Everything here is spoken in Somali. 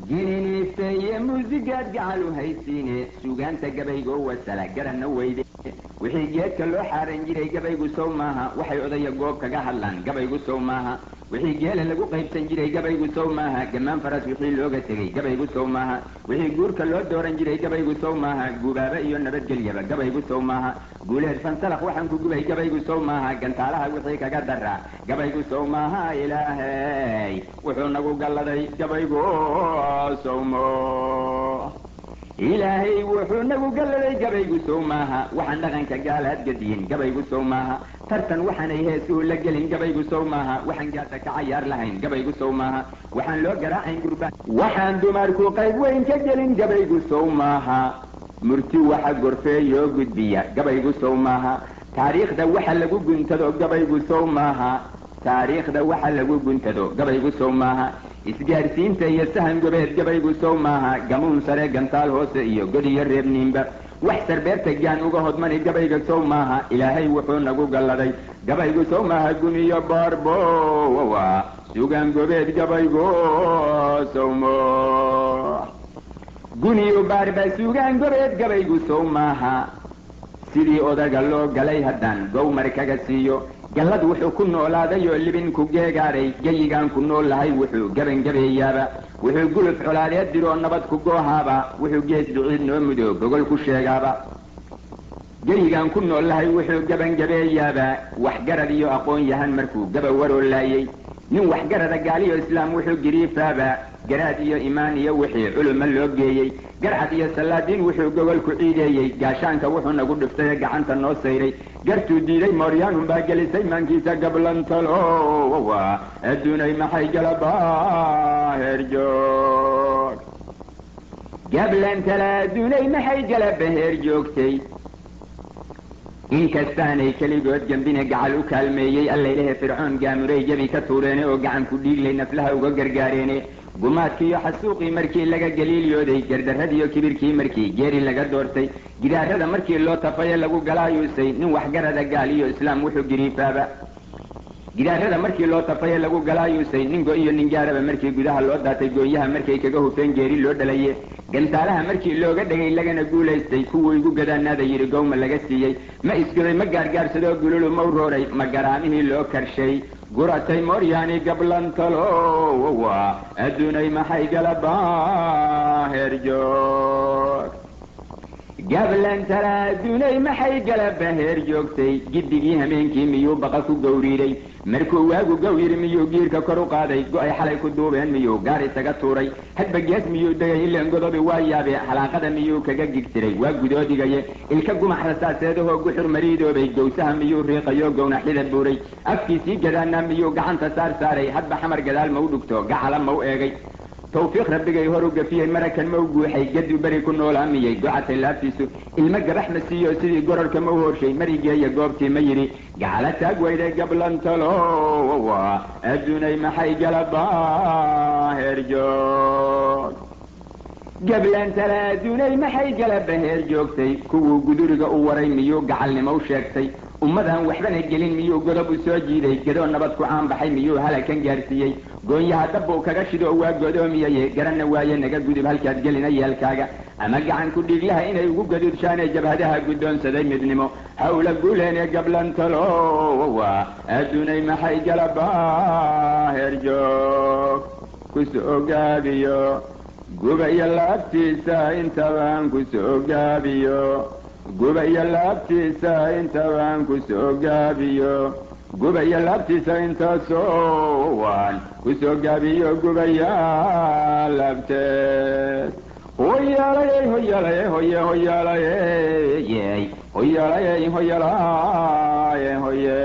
Gininiisteeye muusigaad gacal u haysiine, suugaanta gabaygoo wasala garanna weyde. Wixii geedka loo xaaran jiray gabaygu sow maaha? Waxay odaya goob kaga hadlaan gabaygu sow maaha? Wixii geela lagu qaybsan jiray gabaygu sow maaha? Gammaan faras wixii looga tegey gabaygu sow maaha? Wixii guurka loo dooran jiray gabaygu sow maaha? Gubaaba iyo nabadgelyaba gabaygu sow maaha? Guuleed fansalakh waxaan ku gubay gabaygu sow maaha? Gantaalaha wixii kaga daraa gabaygu sow maaha? Ilaahay wuxuu nagu galladay gabaygu sowmo, Ilaahay wuxuu nagu galladay gabaygu sow maaha? Waxaan dhaqanka gaalaad gadiyin gabaygu sow maaha? Tartan waxaanay heesuhu la gelin gabaygu sow maaha? Waxaan gaadha ka cayaar lahayn gabaygu sow maaha? Waxaan loo garaacayn gurbaan, waxaan dumarku qayb weyn ka gelin gabaygu sow maaha? Murti waxa gorfeeyoo gudbiya gabaygu sow maaha? Taariikhda waxa lagu guntado gabaygu sow maaha? Taariikhda waxa lagu guntado gabaygu sow maaha? Isgaarsiinta iyo sahan gobeed gabaygu sow maaha? Gamuun sare, gantaal hoose iyo god iyo reebniinba wax sarbeerta gaan uga hodmani gabayga sow maaha? Ilaahay wuxuu nagu galladay gabaygu sow maaha? Guniyo baarbowa sugaan gobeed gabaygu sowmo, guniyo baarba sugaan gobeed gabaygu sow maaha? Sidii odaga loo galay haddaan gowmar kaga siiyo, gallad wuxuu ku noolaaday oo libin ku geegaaray, geyigaan ku nool lahay wuxuu gebangabeeyaaba, wuxuu guluf colaadeed diroo nabad ku goohaaba, wuxuu gees biciid noo mudo gogol ku sheegaaba, geyigaan ku nool lahay wuxuu gebangabeeyaaba, waxgarad iyo aqoon yahan markuu gaba waroo laayey, nin waxgarada gaaliyo islaam wuxuu giriifaaba, garaad iyo imaan iyo wixii culuma loo geeyey, garcad iyo sallaadiin wuxuu gogol ku ciideeyey, gaashaanka wuxuu nagu dhiftay ee gacanta noo sayray, gartuu diiday mooryaanun baa gelisay maankiisa gablantalo, adduunay maxay galaba heer joog, gablantala adduunay maxay galaba heer joogtay. Inkastaanay keligood gambine gacal u kaalmeeyey, Allaylehe Fircoon gaamuray gebi ka tuureene oo gacan ku dhiiglay naflaha uga gargaareene, gumaadkiiyo xasuuqii markii laga galiilyooday, gardarradiiyo kibirkii markii geeri laga doortay, gidaarada markii loo tafaye lagu galaayuusay, nin waxgarada gaal iyo islaam wuxuu giriifaaba, gidaarada markii loo tafaye lagu galaayuusay, ningo iyo ningaaraba markii gudaha loo daatay, gooyaha markay kaga hufeen geeri loo dhalaye, gantaalaha markii looga dhegay lagana guulaystay, kuwuu igu gadaanaada yidhi gowma laga siiyey, ma isgoday, ma gaargaarsadoo gululu ma urooray, ma garaamihii loo karshay guratay mooryaani gablantalo, adduunay maxay galaba heer joog, gablantala adduunay maxay galaba heer joogtay. Giddigii hameenkii miyuu baqa ku gowriiray? Markuu waagu gow yidhi miyuu giirka kor u qaaday? Go-ay xalay ku duubeen miyuu gaar isaga tuuray? Hadba gees miyuu degay? Ileen godobi waa yaabe, xalaaqada miyuu kaga gigtiray? Waa gudoodigaye ilka gumax rasaaseedahoo guxur mariidoobay, gowsaha miyuu riiqayo gownaxyada buuray? Afkiisii gadaanaa miyuu gacanta saar saaray? Hadba Xamar gadaal mau dhugto, gacala mau eegay? Tawfiiq Rabbigay hor u gafiyey marakan mau guuxay? Gadu beri ku noolaa miyay gocatay laabtiisu? Ilmo gabax ma siiyo sidii gororka mau horshay? Marigeeya goobtii ma yidhi gacala taag weyday? Gablantalo adduunay maxay galaba heer joog, gablantala adduunay maxay galaba heer joogtay. Kuwuu guduriga u waray miyuu gacalnimo u sheegtay? Ummadaan waxbana gelin miyuu godob u soo jiiday? Gadoo nabad ku caanbaxay miyuu halakan gaarsiiyey? Goonyaha dabbuu kaga shido waa godoomiyaye, garanna waaye naga gudub halkaad gelina yeelkaaga, ama gacan ku dhiiglaha inay ugu gaduudshaanee jabhadaha guddoonsaday midnimo hawla guuleene, gablantalo adduunay maxay galaba heer joog. Kusoo gaabiyo guba iyo laabtiisa intabaan, kusoo gaabiyo guba iyo laabtiisa intabaan, kusoo gaabiyo guba iyo laabtiisa intaasoo waan kusoo gaabiyo gubaya laabteed. Hoyaalayey, hoyaalayey, hoye, hoyaalayey, hoyaalayey, hoyaalaaye, hoye.